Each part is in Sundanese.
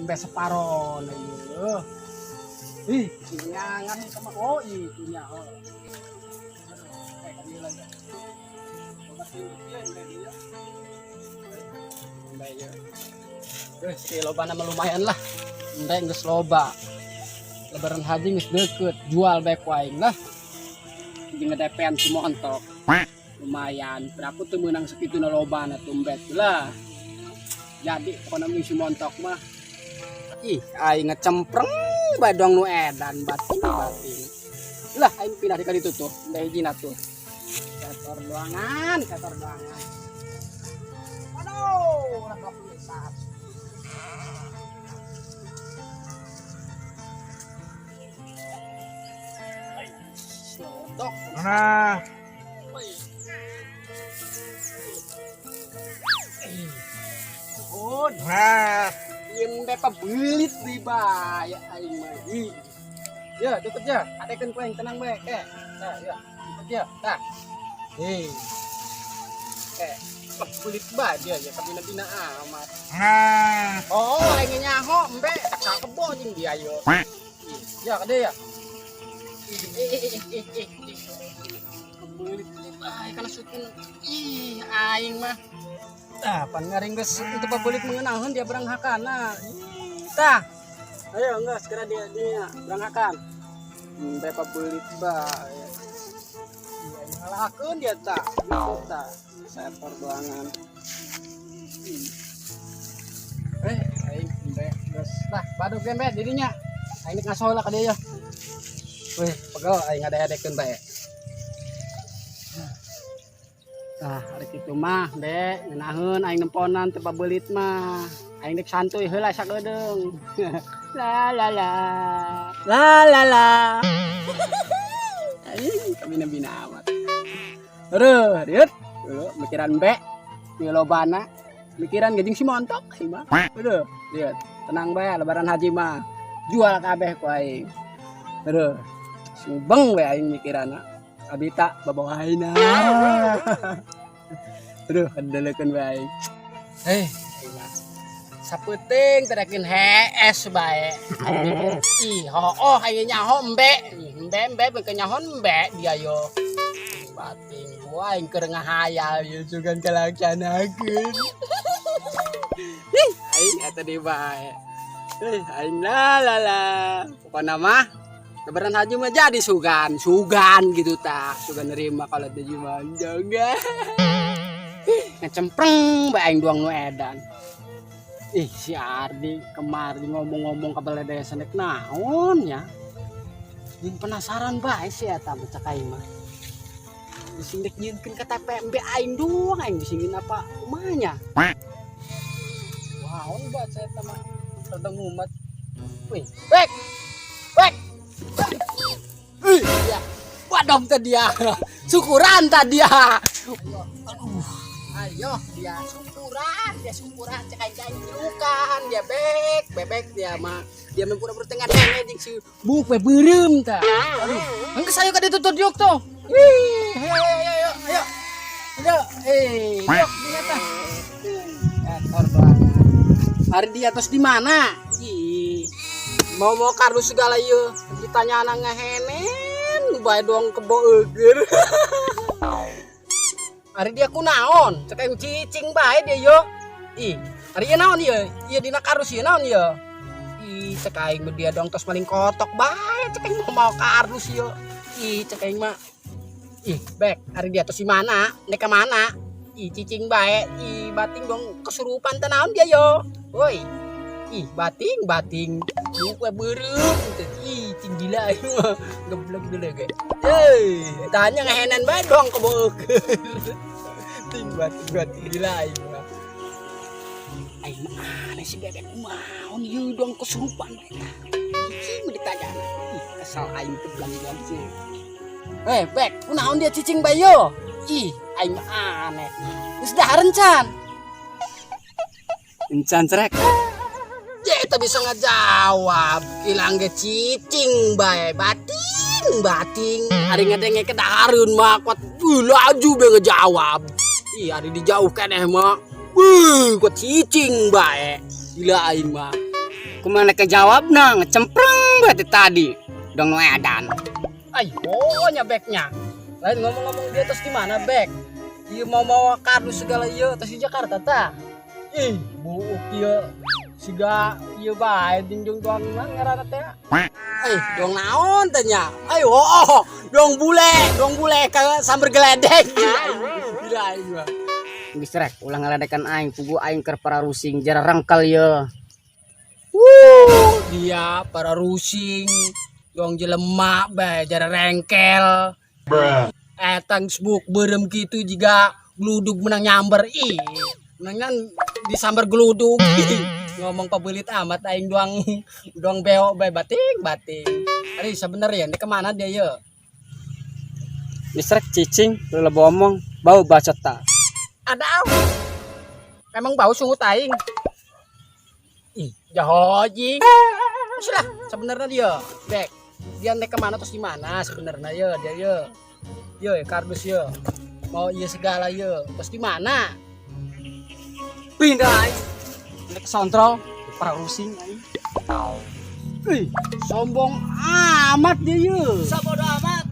Embe separon ieu. Ih, nyangan sama oh itunya oh. Eh, kadieu lagi. Loba tinggi ieu embe dieu. Embe ieu. Geus loba nama lumayan lah. Embe geus loba. Lebaran haji geus deukeut, jual bae ku aing lah. Jeung ngedepean si montok. Lumayan, berapa tuh menang segitu na loba na tumbet lah. Jadi pokoknya si montok mah. Ih, aing ngecempreng bae dong nu edan bating bating. Lah aing pindah di kaditu tuh, da hijina tuh. Setor doangan, setor doangan. Aduh, rada pisan. Dok. Nah, Oh, nah, Iem bepa belit di bae aing mah. Ih. Ya, deket ya. Adekeun ku aing tenang bae. Eh, tah ya. Deket ya. Tah. Hei. Eh, wah, belit bae dia ya kabina-bina amat. Nah. Oh, aing nyaho embe tak kebo jeung dia yo. Ih, ya kade ya. Ih, ih, ih, ih, ih, ih. Belit bae kana sukun. Ih, aing mah. Tah, pan ngaring geus itu pabelit mengenaheun dia beranghakana. Ih, tah. Ayo enggak segera dia dia beranghakan. Embe pabelit bae. Iya, ngalahakeun dia tah. Gitu tah. Setor doangan. Eh, aing embe geus lah, baduk ge embe dirinya. Aing nek ngaso heula ka dieu ya. Weh, pegel aing ngade-adekeun bae. Tah, ari kitu mah, Be, ngeunaheun aing nemponan teu pabelit mah. Aing dek santuy heula sakedeung. La la la. La la la. Aing kabina-bina amat. Aduh, dieu. Dulu mikiran be, di lobana. Mikiran gejing si montok sih mah. Aduh, lihat. Tenang bae lebaran haji mah. Jual kabeh ku aing. Aduh, subeng we aing mikiranna. Abita babawaina. Aduh, kendelekeun we aing. Eh, aing mah. Sapeuting terekin hees bae. Ih, hooh aing nyaho embe. Embe embe beukeun nyaho embe dia yo. Bating gua aing keur ngahayal ieu sugan kalaksanakeun. Ih, aing eta deui bae. Eh, aing la la la. Pokona mah lebaran haji mah jadi sugan, sugan gitu tah. Sugan nerima kalau teh manjang. Ngecempreng bae aing doang nu edan. Ih, si Ardi kemarin ngomong-ngomong ke balai desa nek naon ya. Jeung penasaran bae si eta mah cak aing mah. Bising dek nyieunkeun KTP embe aing doang aing bisingin apa kumanya. Wow, bae saya eta mah rada ngumat. Wih, bek. Bek. Ih, ya. Waduh tadi ya. Syukuran tadi ya. Aduh. Ayo dia syukuran cek aing aing cilukan dia bek, bebek dia mah. Dia mah pura-pura tengah denge jeung si buk we beureum tah. Aduh, enggeus ayo ka ditu tuh diuk tuh. Ih, ayo ayo ayo ayo. Ayo, eh, diuk dieu tah. Ekor doangan. Hari di atas di mana? Ih. Mau-mau kardus segala ieu ditanya anak ngehenen bae doang kebo eugeur. Hari dia kunaon? Cek aing cicing bae dia yo. Ih, hari ieu naon ieu? Ieu dina kardus ieu naon ieu? Ih, cek aing mah dia dong tos maling kotok bae cek aing mau kardus ieu. Ih, cek aing mah. Ih, bek, hari dia tos di mana? Nek ka mana? Ih, cicing bae. Ih, bating dong kesurupan teh naon dia yo. Woi. Ih, bating, bating. Buku beureum teh. Ih, cing gila aing mah. Geblek dulu ge. Hei, tanya ngehenen bae dong kebo eukeun. Ting bating bating gila aing mah. Aing mah aneh si bebek kumaon ieu dong kesurupan bae tah. Cicing mah ditanya. Ih, kesal aing geblek sih. Eh, bek, kunaon dia cicing bae yo? Ih, aing mah aneh. Geus dahar encan. Encan cerek. Ya, eta bisa ngajawab. Ilang ge cicing bae, bating, bating. Ari ngedenge kedahareun mah kuat laju be ngejawab. Ih, ari dijauh keneh mah. Kuat cicing bae. Gila aing mah. Kumaha jawabna ngecempreng berarti tadi. Dong nu edan. Ayo nya beknya. Lain ngomong-ngomong dia terus di mana bek? Iya mau mawa kardus segala iya terus di Jakarta ta. Ih, buuk ieu siga ieu bae dingjung doang ngaranna teh. Eh, dong naon teh nya? Ayo, oh, dong bule ka samber geledek. Gila aing mah. Geus rek ulah ngaledekan aing, pugu aing keur pararusing jara rangkal ye. Wuh, dia para rusing, dong jelema bae jara rengkel. Etang sebuk berem gitu juga gludug menang nyamber ih. Menangan disamber gludug. Ngomong pabelit amat aing doang doang beo bae bating bating. Ari sebenernya ini kemana dia ye? Geus rek cicing ulah omong, bau bacot ta. Ada au. Emang bau sungut aing. Ih, jahojing. Sudah, sebenarnya dia, Bek. Dia naik kemana terus di mana sebenarnya ya dia ye. Ye, kardus ye. Mau iya segala ye. Terus di mana? Pindah aing. Nek sontrol pararusing aing. Ih, sombong amat dia ye. Sabodo amat.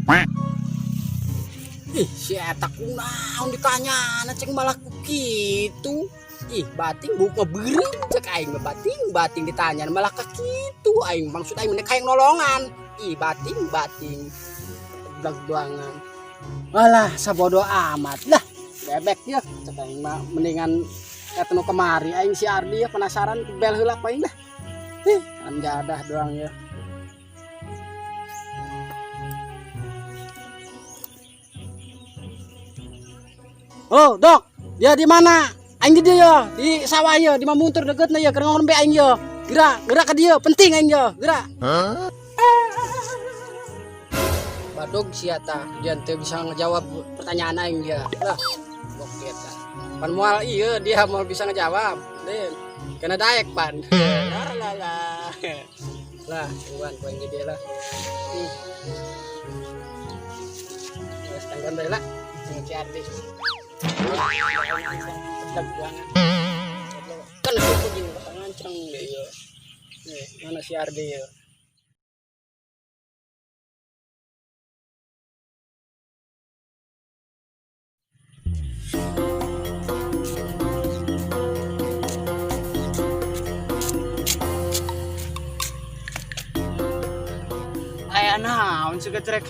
Ih, si eta kunaon ditanya ceng malah ku kitu. Ih, bating buka beureum cek aing mah bating bating ditanya malah ka kitu aing maksud aing mendek hayang nolongan. Ih, bating bating. Doangan. Alah, sabodo amat lah. Bebek ya, cek aing mah mendingan eta nu kemari aing si Ardi ya penasaran bel heula paing lah. Ih, anjadah doang ya. Oh, Dok, dia di mana? Aing di dia ya, di sawah ya, di Mamuntur deketna ya, keur ngomong aing ya. Gerak, gerak ke dia, penting aing ya, gerak. Badog sia tah, dia teu bisa ngejawab pertanyaan aing dia. Lah, bok dia tah. Pan moal ieu dia moal bisa ngejawab. Den, kena daek pan. Lah lah lah. Lah, tungguan ku aing di dia lah. Geus tangguan bae lah. Jeung si Ardi. Kan suku gini nganceng deh ya. Nih, mana si Ardi ya? Aya naon sih getrek.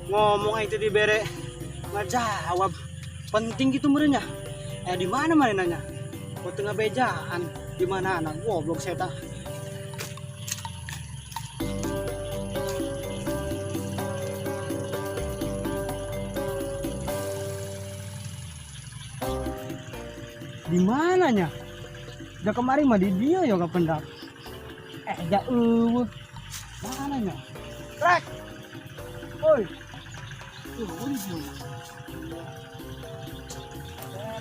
Ngomong aing teh dibere ngajawab. Penting gitu merenya. Di mana mana nanya? Kok tengah bejaan? Di mana anak goblok saya tah. Di mananya? Ja kemarin mah di dia ya kependak. Ja eueuh. Mananya? Trek. Oi. Tuh, di sini.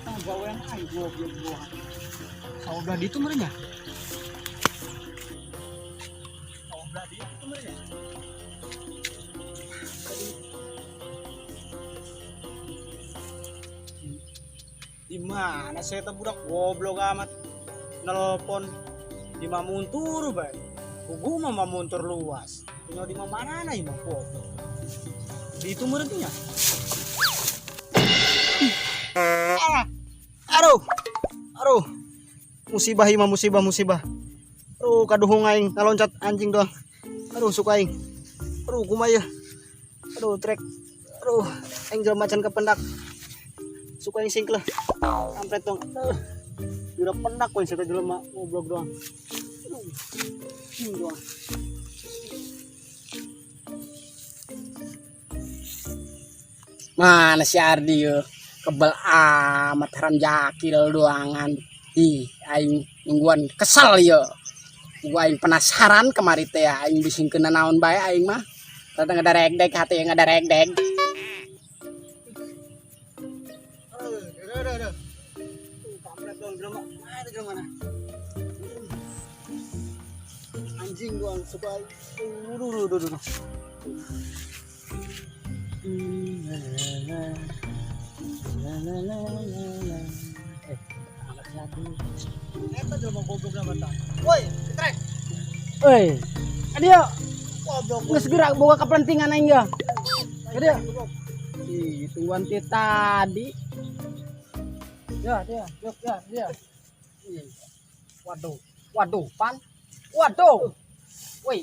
Tang gawean aing goblok gua. Saodah ditu meureun nya. Saodah ditu meureun nya. Di mana saya teh budak goblok amat nelpon di Mamuntur bae. Kugu mah Mamuntur luas. Tinggal di mana ieu mah goblok. Di itu meureun nya. Aduh. Aduh. Musibah ieu mah, musibah, musibah. Aduh, kaduhung aing ngaloncat anjing doang. Aduh, suka aing. Aduh, kumaha ieu? Aduh, trek. Aduh, aing jelema macan kependak. Suka aing singkleh. Kampret dong. Aduh. Udah pendak koin saya jelema goblok doang. Aduh. Anjing doang. Mana si Ardi yo? Kebel amat haram jakil doangan. Ih, aing nungguan kesel yo. Gua aing penasaran kemari teh ya. Aing bising kena naon bae aing mah. Rada ngadarek-dek hati ngadarek-dek. Aduh, aduh, aduh. Kampret dong, jelema. Mana jelema mana? Anjing doang suka. Aduh, aduh, aduh, aduh. Eta jelema goblok na bata. Woi, trek. Euy. Adio, Goblok. Geus geura boga kepentingan aing ya. Adio. Ih, tungguan ti tadi. Ya, dia, yuk, ya, dia. Ih. Waduh, waduh, pan. Waduh. Woi,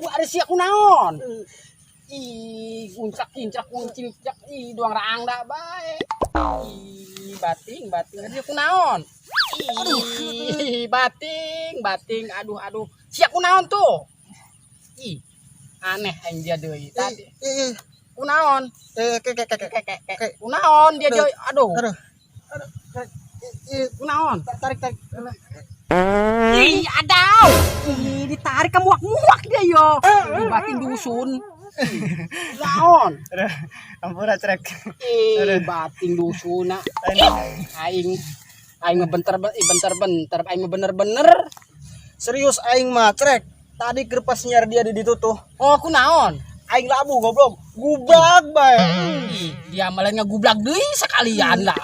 wah ada sia kunaon? Ih, guncak kincak kuncak, ih, doang raang dah bae. Ih, bating, bating, ada kunaon? Ih, bating, bating, aduh, aduh. Sia kunaon tuh? Ih, aneh aing dia deui tadi. Ih, ih. Kunaon? Eh, ke ke ke ke. Ke ke ke. Kunaon dia deui? Aduh. Aduh. Ih, Kunaon? Tarik tarik. Ih, adaw. Ih, ditarik ke muak-muak dia yo. Ih, bating dusun. Naon? Aduh, ampura, Trek. Ih, bating dusun. Aing aing mah bentar bentar bentar aing mah bener-bener. Serius aing mah, Trek. Tadi keur pas nyiar dia di ditu tuh. Oh, kunaon? Aing labuh, goblok. Gublag bae. Ih, dia malah ngegublag deui sekalian lah.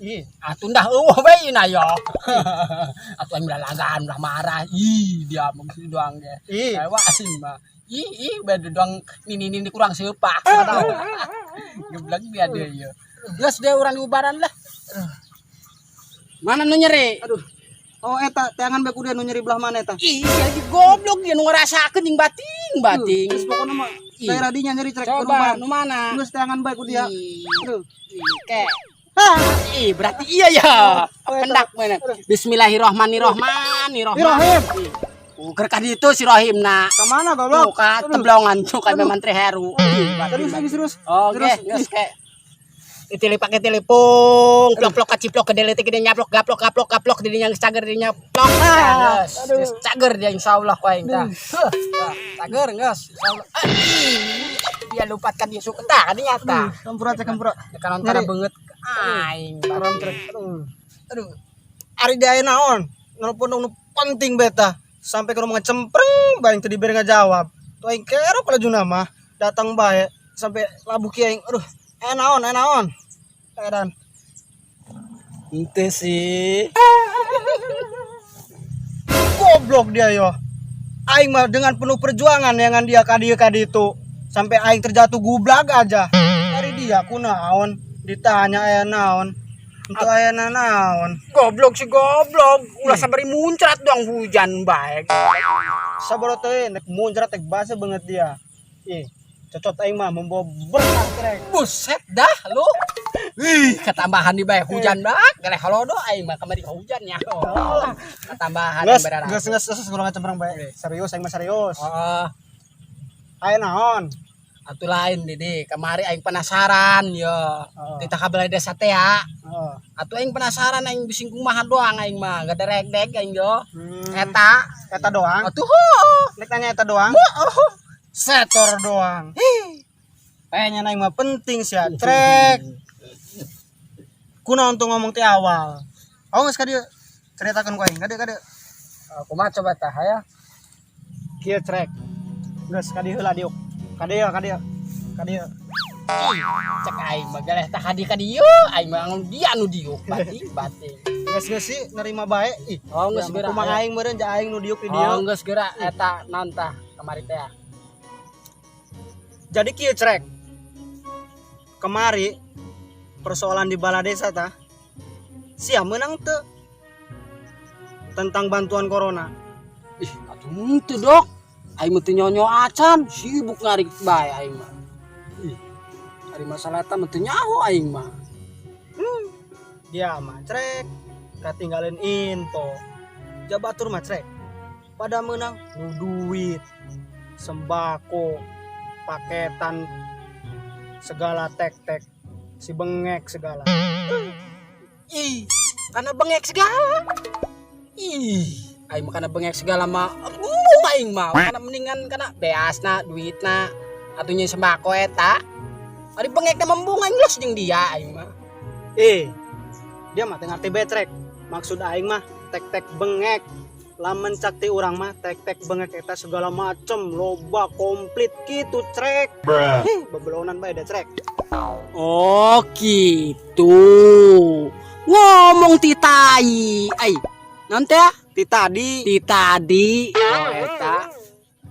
Ih, Atuh dah eueuh we na yo. Atuh aing lalagaan ulah marah. Ih, dia mah gitu doang ge. Ih. Kayak aing mah. Ih, ih, beda doang nini nini kurang seupa. Geblek dia deh yo. Geus deh urang diubaran lah. Mana nu nyeri? Aduh. Oh, eta teangan bae ku dia nu nyeri belah mana eta? Ih, si lagi goblok dia nu ngarasakeun jeung bating, bating. Geus pokona mah Ih. daerah dinya nyeri, Trek. Coba nu mana? Geus teangan bae ku dia. Ih, Aduh. ih, ke. Ih, berarti iya ya. Oh, eta. Pendak mana? Bismillahirrahmanirrahim. Rohim. Uker ka ditu si Rohim na. Ka mana, goblok? Tuh ka teblongan tuh ka Mantri Heru. Ih, bating, Serius bating. serius. Oke, Terus. geus ke. Ditili pakai telepon, plok plok kaciplok ke deletik dia nyaplok gaplok gaplok gaplok didinya geus cager dinya plok. Ah, Geus, geus cager dia insyaallah ku aing tah. Heuh, tah, cager geus insyaallah. Ah, ih, dia lupatkan dia suka tah kan nyata. Ampura, Trek, ampura. Kanon kana Nyeri. beungeut aing. Haram, Trek. Aduh. Aduh. Ari dia aya naon? Nelpon nu penting beta. Sampai ke rumah ngecempreng bae teu dibere ngajawab. Tuh aing kerok laju nama datang bae sampai labuh kieu aing. Aduh, aya naon, aya naon? Edan. Ente sih. Goblok dia yo. Aing mah dengan penuh perjuangan yang dia ka dieu ka ditu. Sampai aing terjatuh gublag aja. Dari dia ku naon? Ditanya aya naon? Untuk aya naon? Goblok sih goblok. Ulah sabari muncrat dong hujan baik. Sabar teh nek muncrat tek basa banget dia. Ih, cocot aing mah membawa berkah, Trek. Buset dah lu. Ih, ketambahan di bae hujan dah. Geleh halodo aing mah kamari hujan ya. Oh, ketambahan Geus, berarti. Geus, geus, geus, kurang cempreng bae. Serius aing mah serius. Oh, Aya naon? Atuh lain Dede, kemari aing penasaran yo. Oh. Tita kabel desa teh ya. Heeh. Atuh aing penasaran aing bising kumaha doang aing mah, gaderek-dek aing yo. Eta Eta doang. Atuh heuh. Nek nanya eta doang. Oh. Setor doang. Kayaknya aing mah penting sih, Trek. Kunaon tuh ngomong ti awal. Oh, geus ka dieu. Ceritakeun ku aing, ka dieu ka dieu. Kumaha coba tah ya? Kieu, Trek. Geus ka dieu heula diuk. Ka dieu, ka dieu. Ka dieu. Cek aing mah geleh tah kadi ka dieu, aing mah anu dia anu diuk bating bating. Geus geus sih nerima bae. Ih, Oh, geus ya, geura. kumaha aing meureun ja aing nu diuk di dieu. Oh, geus geura eta naon tah kamari teh ya. Jadi kieu, Trek. Kemari persoalan di bala desa tah. Sia menang teu tentang bantuan corona? Ih, atuh henteu dok. Aing mah teu nyonyo acan, sibuk ngarik bae aing mah. Ih, ari masalah eta mah teu nyaho aing mah. Dia mah, Trek, katinggalin info. Jabatur mah, Trek. Pada menang nu duit, sembako, paketan segala tek-tek, si bengek segala. Ih, karena bengek segala. Ih, aing mah kana bengek segala mah embung aing mah. Kana mendingan kana beasna, duitna, atuh nya sembako eta. Ari bengek na embung aing los jeung dia aing mah. Eh, dia mah teu ngarti betrek. Maksud aing mah tek-tek bengek. Lamun cak ti urang mah tek-tek bengek eta segala macem loba komplit gitu, Trek. Hih, bebelonan bae da, Trek. Oh gitu. Ngomong ti tai. Ai, nanti ya? Ti tadi. Ti tadi. Oh, eta.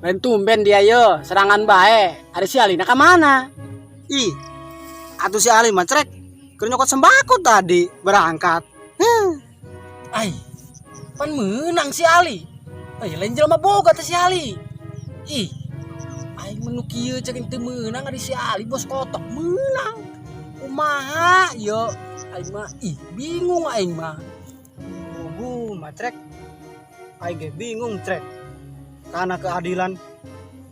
Lain tumben dia ye, serangan bae. Ada si Ali, nah ka mana? Ih, atuh si Ali mah trek. Keur nyokot sembako tadi berangkat. Heh. Ai, pan menang si Ali. Ai, lain jelema boga teh si Ali. Ih, aing menu kieu cek teu meunang ari si Ali bos kotok meunang. Kumaha ye? Aing mah ih bingung aing mah. Gugu mah trek. Aing ge bingung trek. Karena keadilan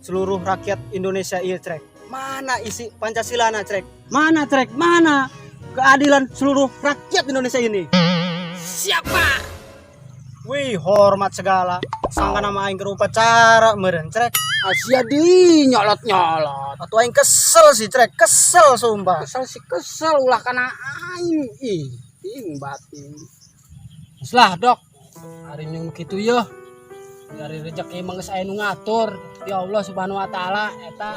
seluruh rakyat Indonesia iya trek. Mana isi Pancasila na trek? Mana trek? Mana keadilan seluruh rakyat Indonesia ini? Siapa? Wih, hormat segala. Sangka nama aing keur upacara meureun trek. Asia di nyolot-nyolot. Atuh aing kesel sih trek, kesel sumpah. Kesel sih kesel ulah kana aing. Ih, ing batin. Geus lah, Dok. Ari nyung kitu yeuh. Dari rezeki mah geus aya nu ngatur. Ya Allah Subhanahu wa taala eta.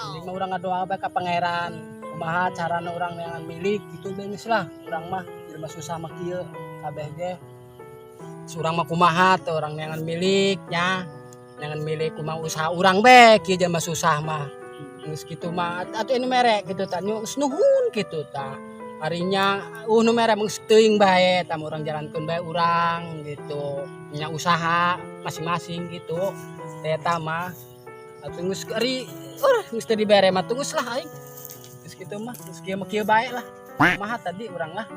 Mending mah urang ngadoa bae ka pangeran. Kumaha carana urang neangan milik gitu bae geus lah. Urang mah jelema susah mah kieu kabeh ge. Surang mah kumaha teh urang neangan milik nya. Neangan milik kumaha usaha urang bae kieu jelema susah mah. Geus kitu mah atuh ini mere kitu tah geus nuhun kitu tah. Arinya nu mere mah geus teuing bae tah urang jalankeun bae urang gitu. Nya usaha masing-masing gitu. Eta mah atuh geus ari geus teu dibere mah geus lah aing. Geus kitu mah geus kieu mah kieu bae lah. Kumaha tadi urang lah.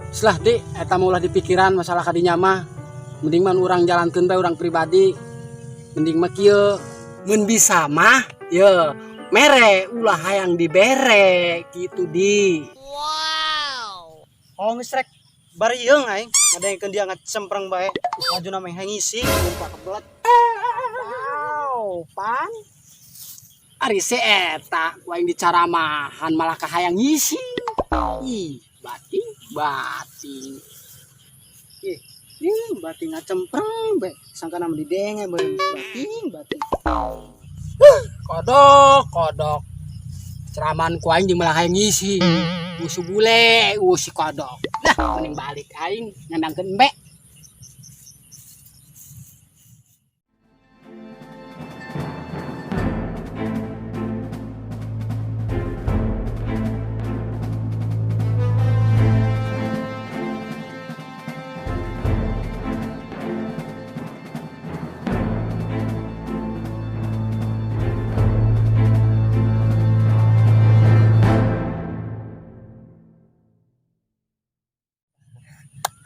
Geus lah di eta mah ulah dipikiran masalah kadinya mah. Mending mah urang jalankeun bae urang pribadi. Mending mah kieu mun bisa mah ye mere ulah hayang dibere gitu di. Oh geus rek barieung aing ngadengkeun dia ngacempreng bae. Laju nama aing ngisi sumpah kebelet. Wow, pan. Ari si eta ku aing dicaramahan malah kahayang ngisi. Ih, bating, bating. Ih, ih bating ngacempreng bae. Sangka nama didenge beureum bating, bating. Kodok, kodok. Ceraman ku aing jeung malah hayang ngisi. Musuh bule, si kodok. Nah, mending balik aing ngandangkeun embe.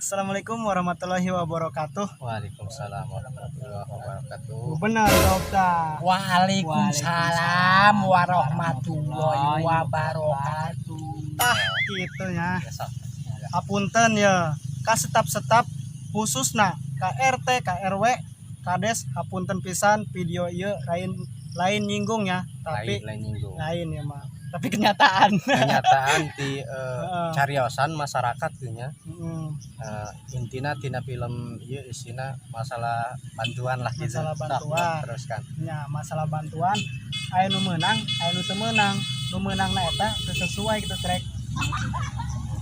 Assalamualaikum warahmatullahi wabarakatuh. Waalaikumsalam warahmatullahi wabarakatuh. Benar Dokter. Waalaikumsalam warahmatullahi wabarakatuh. Tah kitu nya. Hapunten ya. Ka setap-setap khususna ka RT, ka RW, Kades hapunten pisan video ieu lain lain nyinggung ya, tapi lain nyinggung. Lain ya mah. Tapi kenyataan. Kenyataan di cariosan masyarakat gitu nya. Heeh. Intina tina film ieu isina masalah bantuan lah gitu. Masalah bantuan. Terus kan. Nya masalah bantuan aya nu meunang, aya nu teu meunang. Nu meunangna eta teu sesuai gitu trek.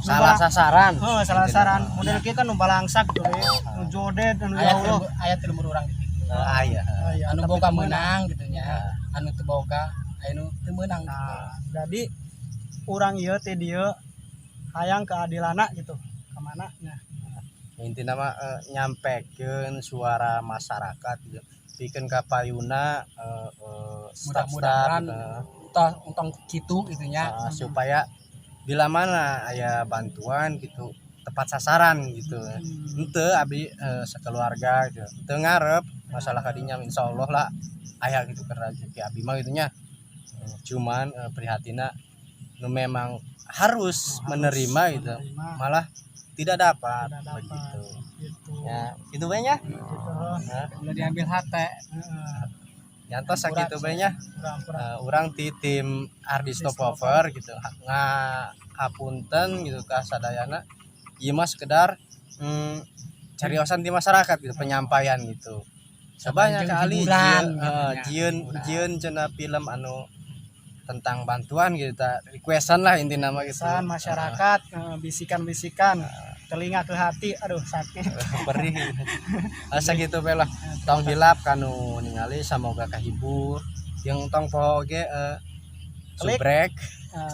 Salah sasaran. Oh, salah sasaran. Model kieu kan nu balangsak gitu we. Nu jodet nu ya Allah. Aya teu lembur urang gitu. Aya. Aya, Anu tapi boga teu meunang. meunang gitu nya. Anu teu boga, aya nu teu meunang gitu. Nah, jadi urang ieu teh dieu hayang keadilanna gitu. Kemana nya? Intina mah nyampekeun suara masyarakat gitu. Pikeun ka payuna Mudah-mudahan staf-staf, tah entong kitu gitu nya. Supaya bila mana aya bantuan gitu tepat sasaran gitu. Henteu abdi sekeluarga gitu. Teu ngarep masalah kadinya insyaallah lah aya gitu ke rezeki abdi mah gitu nya. Cuman prihatina nu memang harus Harus menerima gitu. menerima. Malah tidak dapat, Tidak dapat. begitu. Gitu. Ya, itu bae nya. Gitu. Nah, Udah diambil hate. Heeh. nyantos sakitu bae nya. Kurang-kurang. Urang ti tim Ardi Stopover gitu ngahapunten gitu ka sadayana ieu mah sekedar cariosan di masyarakat gitu penyampaian gitu. Sebanyak Jeung kali hiburan gitu nya. jieun jieun cenah film anu tentang bantuan gitu ta requestan lah inti nama gitu. Pesan masyarakat, bisikan-bisikan. Telinga ke hati, aduh, sakit. Perih. Asa gitu we lah. Tong hilap kanu ningali, semoga kahibur. Yang tong poho ge Klik. Subrek.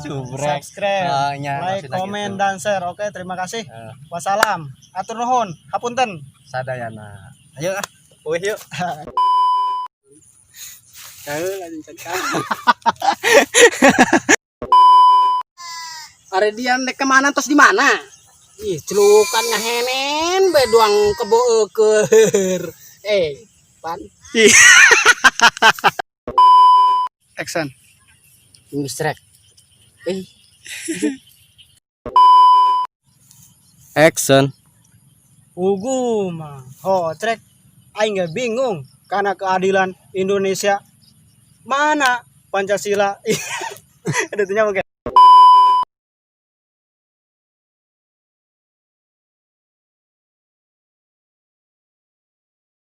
Subrek. Subscribe, Nya, like, maksudna komen, gitu. Dan share. Oke, terima kasih. Wassalam. Atur nuhun. Hapunten. Sadayana. Ayo ah. Uih yuk. Kau lanjut kan. Are dia nek kemana, tos di mana? Ih, celukan ngahenen bae doang kebo eueur. Eh, pan. Action. Geus rek. Eh, Action. Ugu mah. Oh, trek aing nggak bingung karena keadilan Indonesia mana Pancasila. Ada tuh nyambung.